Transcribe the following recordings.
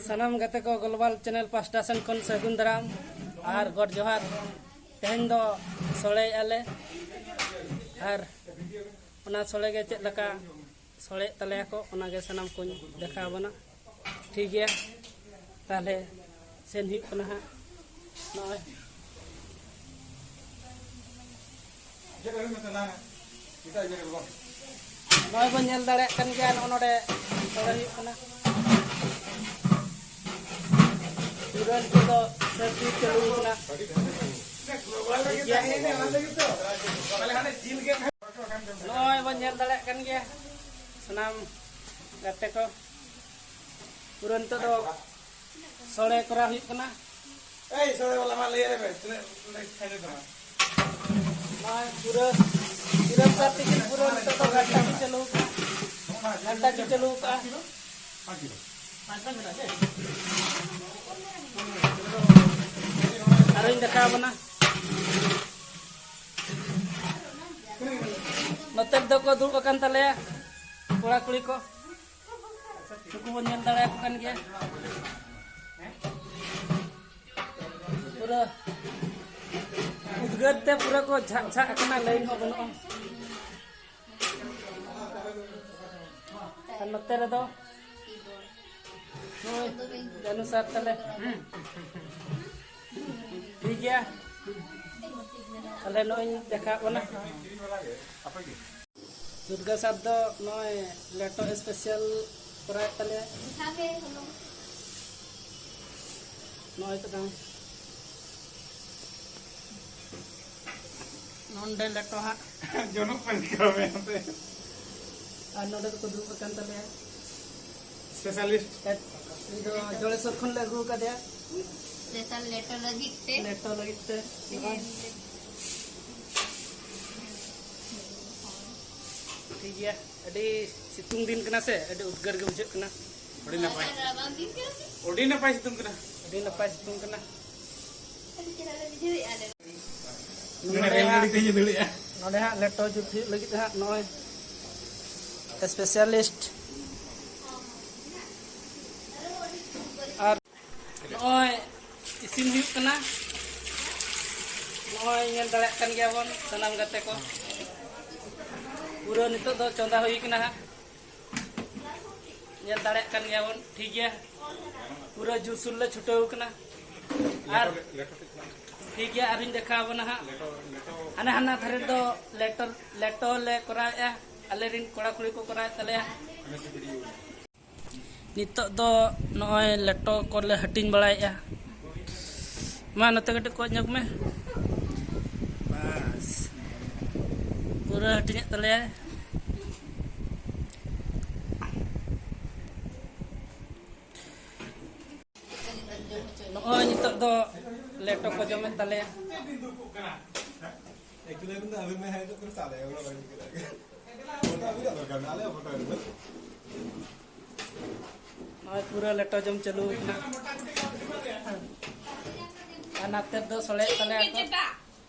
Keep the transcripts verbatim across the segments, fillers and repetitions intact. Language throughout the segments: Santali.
ᱥᱟᱱᱟᱢ ᱜᱟᱛᱮ ᱠᱚ, ᱜᱞᱳᱵᱟᱞ ᱪᱮᱱᱮᱞ ᱯᱟᱥᱴᱟ ᱥᱮᱱ ᱠᱷᱚᱱ ᱥᱟᱹᱜᱩᱱ ᱫᱟᱨᱟᱢ ᱟᱨ ᱜᱚᱰ ᱡᱚᱦᱟᱨ᱾ ᱛᱮᱦᱮᱧ ᱫᱚ ᱥᱚᱲᱮᱭᱮᱫᱼᱟ ᱞᱮ ᱟᱨ ᱚᱱᱟ ᱥᱚᱲᱮ ᱜᱮ ᱪᱮᱫ ᱞᱮᱠᱟ ᱥᱚᱲᱮᱭᱮᱫ ᱛᱟᱞᱮᱭᱟ ᱠᱚ, ᱚᱱᱟ ᱜᱮ ᱥᱟᱱᱟᱢ ᱠᱚᱧ ᱫᱮᱠᱷᱟᱣ ᱟᱵᱚᱱᱟ᱾ ᱴᱷᱤᱠ ᱜᱮᱭᱟ, ᱛᱟᱦᱚᱞᱮ ᱥᱮᱱ ᱦᱩᱭᱩᱜ ᱠᱟᱱᱟ ᱦᱟᱸᱜ᱾ ᱱᱚᱜᱼᱚᱭ ᱱᱚᱜᱼᱚᱭ ᱵᱚᱱ ᱧᱮᱞ ᱫᱟᱲᱮᱭᱟᱜ ᱠᱟᱱ ᱜᱮᱭᱟ, ᱱᱚᱜᱼᱚ ᱱᱚᱰᱮ ᱥᱚᱲᱮ ᱦᱩᱭᱩᱜ ᱠᱟᱱᱟ᱾ ᱯᱩᱨᱟᱹ ᱱᱤᱛᱚᱜ ᱫᱚ ᱥᱟᱹᱨᱫᱤ ᱪᱟᱹᱞᱩ ᱠᱟᱱᱟ᱾ ᱴᱷᱤᱠ ᱜᱮᱭᱟ᱾ ᱱᱚᱜᱼᱚᱭ ᱵᱚᱱ ᱧᱮᱞ ᱫᱟᱲᱮᱭᱟᱜ ᱠᱟᱱ ᱜᱮᱭᱟ ᱥᱟᱱᱟᱢ ᱜᱟᱛᱮ ᱠᱚ, ᱯᱩᱨᱟᱹ ᱱᱤᱛᱚᱜ ᱫᱚ ᱥᱚᱲᱮ ᱠᱚᱨᱟᱣ ᱦᱩᱭᱩᱜ ᱠᱟᱱᱟ᱾ ᱮᱭ, ᱥᱚᱲᱮ ᱵᱟᱞᱟ, ᱢᱟ ᱞᱟᱹᱭ ᱟᱞᱮ ᱢᱮ, ᱛᱤᱱᱟᱹᱜ ᱞᱮ ᱠᱷᱟᱸᱡᱚ ᱠᱟᱱᱟ? ᱱᱚᱜᱼᱚᱭ ᱯᱩᱨᱟᱹ, ᱯᱩᱨᱟᱹ ᱯᱨᱟᱠᱴᱤᱠ ᱯᱩᱨᱟᱹ ᱱᱤᱛᱚᱜ ᱫᱚ ᱜᱷᱟᱱᱴᱟ ᱠᱚ ᱪᱟᱹᱞᱩ ᱠᱟᱜᱼᱟ᱾ ᱜᱷᱟᱱᱴᱟ ᱠᱚ ᱪᱟᱹᱞᱩ ᱠᱟᱜᱼᱟ᱾ ᱟᱨᱚᱧ ᱫᱮᱠᱷᱟᱣ ᱟᱵᱚᱱᱟ᱾ ᱱᱚᱛᱮ ᱨᱮᱫᱚ ᱠᱚ ᱫᱩᱲᱩᱵ ᱟᱠᱟᱱ ᱛᱟᱞᱮᱭᱟ ᱠᱚᱲᱟ ᱠᱩᱲᱤ ᱠᱚ᱾ ᱱᱩᱠᱩ ᱵᱚᱱ ᱧᱮᱞ ᱫᱟᱲᱮᱭᱟᱠᱚ ᱠᱟᱱ ᱜᱮᱭᱟ᱾ ᱯᱩᱨᱟᱹ ᱩᱫᱽᱜᱟᱹᱨ ᱛᱮ ᱯᱩᱨᱟᱹ ᱠᱚ ᱡᱷᱟᱜ ᱡᱷᱟᱜ ᱟᱠᱟᱱᱟ, ᱞᱟᱭᱤᱱ ᱦᱚᱸ ᱵᱟᱹᱱᱩᱜᱼᱟ᱾ ᱟᱨ ᱱᱚᱛᱮ ᱨᱮᱫᱚ ᱱᱚᱜᱼᱚᱭ ᱡᱟᱹᱱᱩ ᱥᱟᱨ ᱛᱟᱞᱮ᱾ ᱴᱷᱤᱠ ᱜᱮᱭᱟ, ᱛᱟᱦᱞᱮ ᱱᱚᱜᱼᱚᱭ ᱫᱮᱠᱷᱟᱣ ᱠᱟᱱᱟ᱾ ᱫᱩᱨᱜᱟ ᱥᱟᱨ ᱫᱚ ᱱᱚᱜᱼᱚᱭ ᱞᱮᱴᱚ ᱥᱯᱮᱥᱟᱞ ᱠᱚᱨᱟᱣᱮᱫ ᱛᱟᱞᱮᱭᱟ᱾ ᱱᱚᱜᱼᱚᱭ ᱛᱚ ᱛᱟᱢ᱾ ᱱᱚᱸᱰᱮ ᱞᱮᱴᱚ ᱦᱟᱸᱜ᱾ ᱡᱚᱱᱚᱜ ᱯᱮ ᱟᱹᱭᱠᱟᱹᱣ ᱢᱮᱱᱛᱮ᱾ ᱟᱨ ᱱᱚᱸᱰᱮ ᱫᱚᱠᱚ ᱫᱩᱲᱩᱵ ᱟᱠᱟᱱ ᱛᱟᱞᱮᱭᱟ᱾ ᱥᱯᱮᱥᱟᱞᱤᱥᱴ᱾ ᱩᱱᱤ ᱫᱚ ᱡᱚᱲᱮᱥᱚᱨ ᱠᱷᱚᱱ ᱞᱮ ᱟᱹᱜᱩ ᱟᱠᱟᱫᱮᱭᱟ᱾ ᱥᱯᱮᱥᱟᱞ ᱞᱮᱴᱚ ᱞᱟᱹᱜᱤᱫ ᱛᱮ᱾ ᱞᱮᱴᱚ ᱞᱟᱹᱜᱤᱫ ᱛᱮ᱾ ᱴᱷᱤᱠ ᱜᱮᱭᱟ, ᱟᱹᱰᱤ ᱥᱤᱛᱩᱝ ᱫᱤᱱ ᱠᱟᱱᱟ ᱥᱮ, ᱟᱹᱰᱤ ᱩᱫᱽᱜᱟᱹᱨ ᱜᱮ ᱵᱩᱡᱷᱟᱹᱜ ᱠᱟᱱᱟ᱾ ᱟᱹᱰᱤ ᱱᱟᱯᱟᱭ᱾ ᱟᱹᱰᱤ ᱱᱟᱯᱟᱭ ᱥᱤᱛᱩᱝ ᱠᱟᱱᱟ᱾ ᱟᱹᱰᱤ ᱱᱟᱯᱟᱭ ᱥᱤᱛᱩᱝ ᱠᱟᱱᱟ᱾ ᱱᱚᱰᱮ ᱦᱟᱸᱜ, ᱱᱚᱰᱮ ᱦᱟᱸᱜ ᱞᱮᱴᱚ ᱡᱩᱛ ᱦᱩᱭᱩᱜ ᱞᱟᱹᱜᱤᱫ ᱦᱟᱸᱜ ᱱᱚᱜᱼᱚᱭ ᱥᱯᱮᱥᱟᱞᱤᱥᱴ᱾ ᱟᱨ ᱱᱚᱜᱼᱚᱭ ᱤᱥᱤᱱ ᱦᱩᱭᱩᱜ ᱠᱟᱱᱟ᱾ ᱱᱚᱜᱼᱚᱭ ᱧᱮᱞ ᱫᱟᱲᱮᱭᱟᱜ ᱠᱟᱱ ᱜᱮᱭᱟ ᱵᱚᱱ ᱥᱟᱱᱟᱢ ᱜᱟᱛᱮ ᱠᱚ, ᱯᱩᱨᱟᱹ ᱱᱤᱛᱚᱜ ᱫᱚ ᱪᱚᱸᱫᱟ ᱦᱩᱭ ᱠᱟᱱᱟ ᱦᱟᱸᱜ᱾ ᱧᱮᱞ ᱫᱟᱲᱮᱭᱟᱜ ᱠᱟᱱ ᱜᱮᱭᱟ ᱵᱚᱱ, ᱴᱷᱤᱠ ᱜᱮᱭᱟ, ᱯᱩᱨᱟᱹ ᱡᱳᱨᱥᱳᱨ ᱞᱮ ᱪᱷᱩᱴᱟᱹᱣ ᱠᱟᱱᱟ᱾ ᱟᱨ ᱴᱷᱤᱠ ᱜᱮᱭᱟ, ᱟᱨᱦᱚᱸᱧ ᱫᱮᱠᱷᱟᱣ ᱟᱵᱚᱱᱟ ᱦᱟᱸᱜ᱾ ᱦᱟᱱᱮ ᱦᱟᱱᱟ ᱫᱷᱟᱨᱮ ᱫᱚ ᱞᱮᱴᱚ, ᱞᱮᱴᱚ ᱞᱮ ᱠᱚᱨᱟᱣᱮᱫᱼᱟ, ᱟᱞᱮ ᱨᱮᱱ ᱠᱚᱲᱟ ᱠᱩᱲᱤ ᱠᱚ ᱠᱚᱨᱟᱣᱮᱫ ᱛᱟᱞᱮᱭᱟ᱾ ᱱᱤᱛᱚᱜ ᱫᱚ ᱱᱚᱜᱼᱚᱭ ᱞᱮᱴᱚ ᱠᱚᱞᱮ ᱦᱟᱹᱴᱤᱧ ᱵᱟᱲᱟᱭᱮᱫᱼᱟ᱾ ᱢᱟ ᱱᱚᱛᱮ ᱠᱟᱹᱴᱤᱡ ᱠᱚ ᱧᱚᱜ ᱢᱮ᱾ ᱵᱟᱥ, ᱯᱩᱨᱟᱹ ᱦᱟᱹᱴᱤᱧᱮᱫ ᱛᱟᱞᱮᱭᱟᱭ᱾ ᱱᱚᱜᱼᱚᱭ ᱱᱤᱛᱚᱜ ᱫᱚ ᱞᱮᱴᱚ ᱠᱚ ᱡᱚᱢᱮᱫ ᱛᱟᱞᱮᱭᱟ᱾ ᱱᱚᱜᱼᱚᱭ ᱯᱩᱨᱟᱹ ᱞᱮᱴᱚ ᱡᱚᱢ ᱪᱟᱹᱞᱩ ᱟᱠᱟᱱᱟ᱾ ᱟᱨ ᱱᱟᱛᱮ ᱫᱚ ᱥᱚᱲᱮᱭᱮᱫ ᱛᱟᱞᱮᱭᱟ ᱠᱚ᱾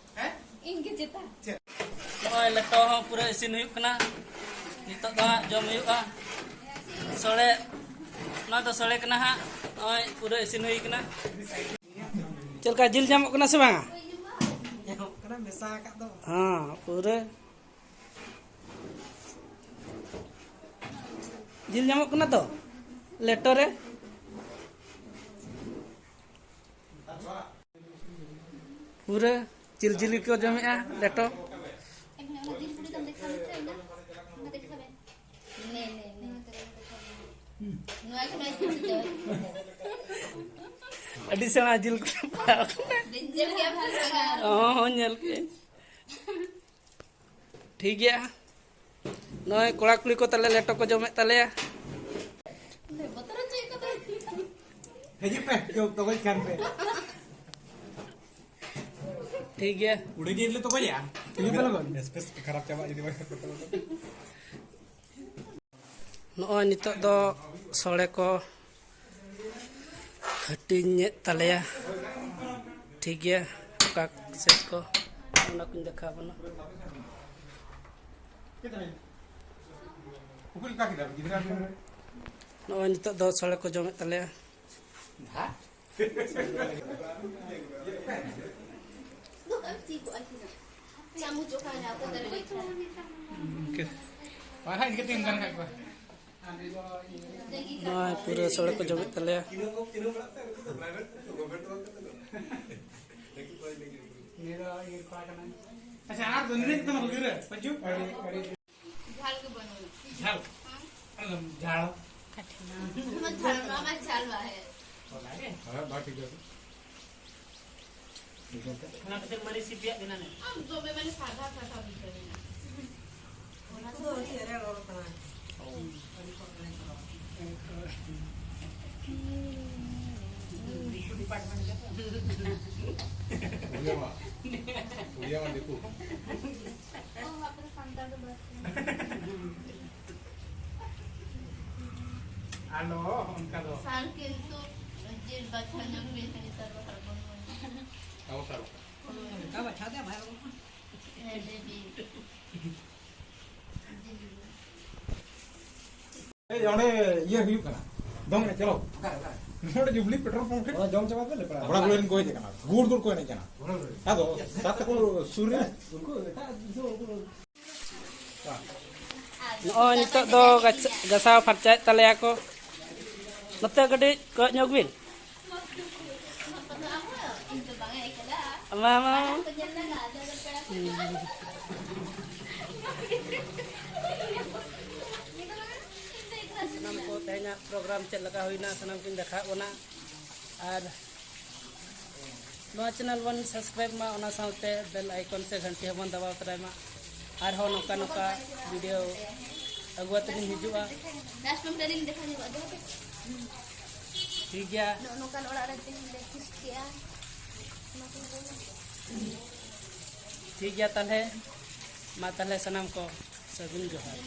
ᱤᱧ ᱜᱮ ᱪᱮᱛᱟ᱾ ᱱᱚᱜᱼᱚᱭ ᱞᱮᱴᱚ ᱦᱚᱸ ᱯᱩᱨᱟᱹ ᱤᱥᱤᱱ ᱦᱩᱭᱩᱜ ᱠᱟᱱᱟ᱾ ᱱᱤᱛᱚᱜ ᱫᱚ ᱦᱟᱸᱜ ᱡᱚᱢ ᱦᱩᱭᱩᱜᱼᱟ ᱥᱚᱲᱮ᱾ ᱱᱚᱣᱟ ᱫᱚ ᱥᱚᱲᱮ ᱠᱟᱱᱟ ᱦᱟᱸᱜ᱾ ᱱᱚᱜᱼᱚᱭ ᱯᱩᱨᱟᱹ ᱤᱥᱤᱱ ᱦᱩᱭ ᱠᱟᱱᱟ᱾ ᱪᱮᱫ ᱞᱮᱠᱟ ᱡᱤᱞ ᱧᱟᱢᱚᱜ ᱠᱟᱱᱟ ᱥᱮ ᱵᱟᱝᱟ? ᱧᱟᱢᱚᱜ ᱠᱟᱱᱟ, ᱢᱮᱥᱟ ᱟᱠᱟᱫ ᱫᱚ᱾ ᱦᱮᱸ, ᱯᱩᱨᱟᱹ ᱡᱤᱞ ᱧᱟᱢᱚᱜ ᱠᱟᱱᱟ ᱛᱚ ᱞᱮᱴᱚ ᱨᱮ? ᱯᱩᱨᱟᱹ ᱡᱤᱞ ᱡᱤᱞ ᱜᱮᱠᱚ ᱡᱚᱢᱮᱜᱼᱟ ᱞᱮᱴᱚ᱾ ᱮᱢ ᱚᱱᱟ ᱡᱤᱞ ᱯᱩᱲᱤ ᱫᱚᱢ ᱫᱮᱠᱷᱟᱣ ᱢᱮᱥᱮ, ᱚᱱᱟ, ᱚᱱᱟ ᱫᱮᱠᱷᱟᱣ ᱢᱮ᱾ ᱱᱮ, ᱱᱮ, ᱱᱮ᱾ ᱱᱚᱣᱟ ᱜᱮ ᱱᱚᱣᱟ ᱡᱤᱞ ᱫᱚ᱾ ᱟᱹᱰᱤ ᱥᱮᱬᱟ ᱡᱤᱞ ᱠᱚ ᱯᱟᱲᱟᱣ ᱠᱟᱱᱟ᱾ ᱰᱮᱧᱡᱟᱨ ᱜᱮᱭᱟ ᱵᱷᱟᱜᱟᱨ᱾ ᱦᱚᱸ, ᱦᱚᱸ, ᱧᱮᱞ ᱠᱮᱜᱼᱟᱹᱧ᱾ ᱴᱷᱤᱠ ᱜᱮᱭᱟ, ᱱᱚᱜᱼᱚᱭ ᱠᱚᱲᱟ ᱠᱩᱲᱤ ᱠᱚ ᱛᱟᱞᱮ ᱞᱮᱴᱚ ᱠᱚ ᱡᱚᱢᱮᱫ ᱛᱟᱞᱮᱭᱟ᱾ ᱵᱚᱛᱚᱨ ᱦᱚᱪᱚᱭᱮᱫ ᱠᱚᱫᱚ᱾ ᱦᱤᱡᱩᱜ ᱯᱮ, ᱡᱚᱢ ᱛᱚᱜᱚᱡ ᱠᱷᱟᱱ ᱯᱮ᱾ ᱴᱷᱤᱠ ᱜᱮᱭᱟ᱾ ᱩᱰᱤ ᱡᱤᱞ ᱞᱮ ᱛᱚᱜᱚᱡᱟ᱾ ᱦᱤᱡᱩᱜ ᱯᱮ ᱞᱚᱜᱚᱱ᱾ ᱵᱮᱥ, ᱵᱮᱥ ᱠᱷᱟᱨᱟᱯ ᱪᱟᱵᱟᱜ ᱡᱩᱫᱤ ᱵᱟᱭ ᱠᱷᱟᱨᱟᱯ ᱪᱟᱵᱟᱜ᱾ ᱱᱚᱜᱼᱚᱭ ᱱᱤᱛᱚᱜ ᱫᱚ ᱥᱚᱲᱮ ᱠᱚ ᱦᱟᱹᱴᱤᱧᱮᱫ ᱛᱟᱞᱮᱭᱟ᱾ ᱴᱷᱤᱠ ᱜᱮᱭᱟ, ᱚᱠᱟ ᱥᱮᱫ ᱠᱚ, ᱚᱱᱟ ᱠᱚᱧ ᱫᱮᱠᱷᱟᱣ ᱟᱵᱚᱱᱟ᱾ ᱱᱚᱜᱼᱚᱭ ᱱᱤᱛᱚᱜ ᱫᱚ ᱥᱚᱲᱮ ᱠᱚ ᱡᱚᱢᱮᱫ ᱛᱟᱞᱮᱭᱟ᱾ ᱫᱷᱟᱴ᱾ ᱫᱩ ᱠᱟᱹᱢᱤ ᱪᱮᱫ ᱠᱚ ᱟᱹᱠᱤᱱᱟ? ᱪᱟᱢᱩᱪ ᱚᱠᱟ ᱢᱮᱱᱟᱜᱼᱟ? ᱚᱠᱟ ᱫᱟᱨᱮ ᱨᱮ? ᱤᱱᱠᱟᱹ᱾ ᱯᱟᱲᱦᱟᱜ ᱤᱱᱠᱟᱹ ᱛᱮᱜᱮᱢ ᱜᱟᱱ ᱠᱟᱜ ᱠᱚᱣᱟ᱾ ᱱᱚᱜᱼᱚᱭ ᱯᱩᱨᱟᱹ ᱥᱚᱲᱮ ᱠᱚ ᱡᱚᱢᱮᱫ ᱛᱟᱞᱮᱭᱟ᱾ ᱟᱪᱪᱷᱟ, ᱟᱨ ᱫᱚ ᱱᱤᱱᱟᱹᱜ ᱜᱮ ᱛᱟᱢᱟ ᱜᱤᱫᱽᱨᱟᱹ, ᱯᱟᱸᱪᱩ? ᱡᱷᱟᱞ ᱜᱮ ᱵᱟᱹᱱᱩᱜᱼᱟ᱾ ᱡᱷᱟᱞ? ᱦᱮᱸ᱾ ᱟᱞᱚᱢ ᱡᱷᱟᱞ᱾ ᱱᱚᱣᱟ ᱡᱷᱟᱞ, ᱱᱚᱣᱟ ᱢᱟ ᱡᱷᱟᱞ ᱵᱟᱦᱮ᱾ ᱚᱱᱟ ᱜᱮ? ᱦᱮᱸ, ᱵᱟᱝ ᱴᱷᱤᱠ ᱜᱮᱭᱟ᱾ ᱚᱱᱟ ᱠᱷᱟᱹᱛᱤᱨ ᱢᱟᱹᱨᱤᱪ ᱥᱤᱯᱤᱭᱟᱜ ᱵᱮᱱᱟ ᱱᱮ᱾ ᱟᱢ ᱫᱚᱢᱮ ᱢᱟᱱᱮ ᱥᱟᱫᱟ ᱥᱟᱫᱟ ᱵᱩᱡᱷᱟᱹᱣ ᱮᱱᱟ᱾ ᱚᱱᱟ ᱠᱚᱫᱚ ᱟᱹᱰᱤ ᱮᱲᱮ ᱨᱚᱲ ᱠᱟᱱᱟ᱾ ᱟᱹᱰᱤ ᱠᱚ ᱮᱲᱮ ᱠᱚ ᱨᱚᱲ᱾ ᱫᱤᱠᱩ department ᱜᱮ ᱛᱚ᱾ ᱩᱲᱤᱭᱟ ᱢᱟ᱾ ᱩᱲᱤᱭᱟ ᱢᱟ ᱫᱤᱠᱩ᱾ ᱚ, ᱟᱯᱮ ᱫᱚ ᱥᱟᱱᱛᱟᱲ ᱫᱚ ᱵᱟᱹᱥ᱾ ᱟᱞᱚ ᱚᱱᱠᱟ ᱫᱚ᱾ ᱥᱟᱨ ᱠᱤᱱᱛᱩ ᱡᱤᱞ ᱵᱟᱪᱷᱟᱣ ᱧᱚᱜ ᱵᱤᱱ, ᱱᱮᱛᱟᱨ ᱫᱚ ᱦᱚᱲ ᱵᱚᱱ ᱢᱚᱱᱮ᱾ ᱟᱵᱚ ᱥᱟᱨ᱾ ᱚᱱᱠᱟ ᱵᱟᱪᱷᱟᱣ ᱫᱚ ᱵᱟᱭ ᱜᱟᱱᱚᱜᱼᱟ᱾ ᱦᱮᱸ, ᱫᱮᱵᱤ᱾ ᱮᱭ, ᱚᱸᱰᱮ ᱤᱭᱟᱹ ᱦᱩᱭᱩᱜ ᱠᱟᱱᱟ, ᱫᱚᱝ ᱮᱱᱮᱡ, ᱪᱚᱞᱚ᱾ ᱱᱚᱰᱮ ᱡᱩᱵᱽᱞᱤ petrol pump ᱴᱷᱮᱱ᱾ ᱚᱱᱟ ᱡᱚᱢ ᱪᱟᱵᱟ ᱯᱮ, ᱞᱮᱯᱲᱟ᱾ ᱠᱚᱲᱟ ᱠᱩᱲᱤ ᱨᱮᱱ ᱠᱚ ᱦᱮᱡ ᱟᱠᱟᱱᱟ, ᱜᱩᱲ ᱜᱩᱲ ᱠᱚ ᱮᱱᱮᱡ ᱠᱟᱱᱟ᱾ ᱟᱫᱚ ᱥᱟᱛ ᱠᱚ ᱥᱩᱨ ᱨᱮ᱾ ᱩᱱᱠᱩ ᱮᱴᱟᱜ ᱫᱤᱥᱚᱢ, ᱩᱱᱠᱩ ᱱᱚᱜᱼᱚᱭ ᱱᱤᱛᱚᱜ ᱫᱚ ᱜᱟᱪ-, ᱜᱟᱥᱟᱣ ᱯᱷᱟᱨᱪᱟᱭᱮᱫ ᱛᱟᱞᱮᱭᱟ ᱠᱚ᱾ ᱱᱚᱛᱮ ᱠᱟᱹᱴᱤᱡ ᱠᱚᱭᱚᱜ ᱧᱚᱜ ᱵᱤᱱ᱾ ᱢᱟ, ᱢᱟ, ᱢᱟ᱾ ᱥᱟᱱᱟᱢ ᱠᱚ ᱛᱮᱦᱮᱧᱟᱜ program ᱪᱮᱫ ᱞᱮᱠᱟ ᱦᱩᱭᱱᱟ, ᱥᱟᱱᱟᱢ ᱠᱚᱧ ᱫᱮᱠᱷᱟᱣ ᱵᱚᱱᱟ᱾ ᱟᱨ ᱱᱚᱣᱟ channel ᱵᱚᱱ subscribe ᱢᱟ, ᱚᱱᱟ ᱥᱟᱶᱛᱮ bell icon ᱥᱮ ᱜᱷᱟᱱᱴᱤ ᱦᱚᱸᱵᱚᱱ ᱫᱟᱵᱟᱣ ᱛᱚᱨᱟᱭ ᱢᱟ᱾ ᱟᱨᱦᱚᱸ ᱱᱚᱝᱠᱟ ᱱᱚᱝᱠᱟ video ᱟᱹᱜᱩ ᱟᱛᱮ ᱞᱤᱧ ᱦᱤᱡᱩᱜᱼᱟ᱾ Last ᱢᱤᱫᱴᱟᱝ ᱞᱤᱧ ᱫᱮᱠᱷᱟᱣ ᱧᱚᱜ ᱟᱫᱮ᱾ ᱴᱷᱤᱠ ᱜᱮᱭᱟ᱾ ᱱᱚᱜᱼᱚ ᱱᱚᱝᱠᱟᱱ ᱚᱲᱟᱜ ᱨᱮ ᱛᱮᱦᱮᱧ ᱞᱮ feast ᱠᱮᱜᱼᱟ᱾ ᱴᱷᱤᱠ ᱜᱮᱭᱟ ᱛᱟᱦᱞᱮ, ᱢᱟ ᱛᱟᱦᱞᱮ ᱥᱟᱱᱟᱢ ᱠᱚ ᱥᱟᱹᱜᱩᱱ ᱡᱚᱦᱟᱨ᱾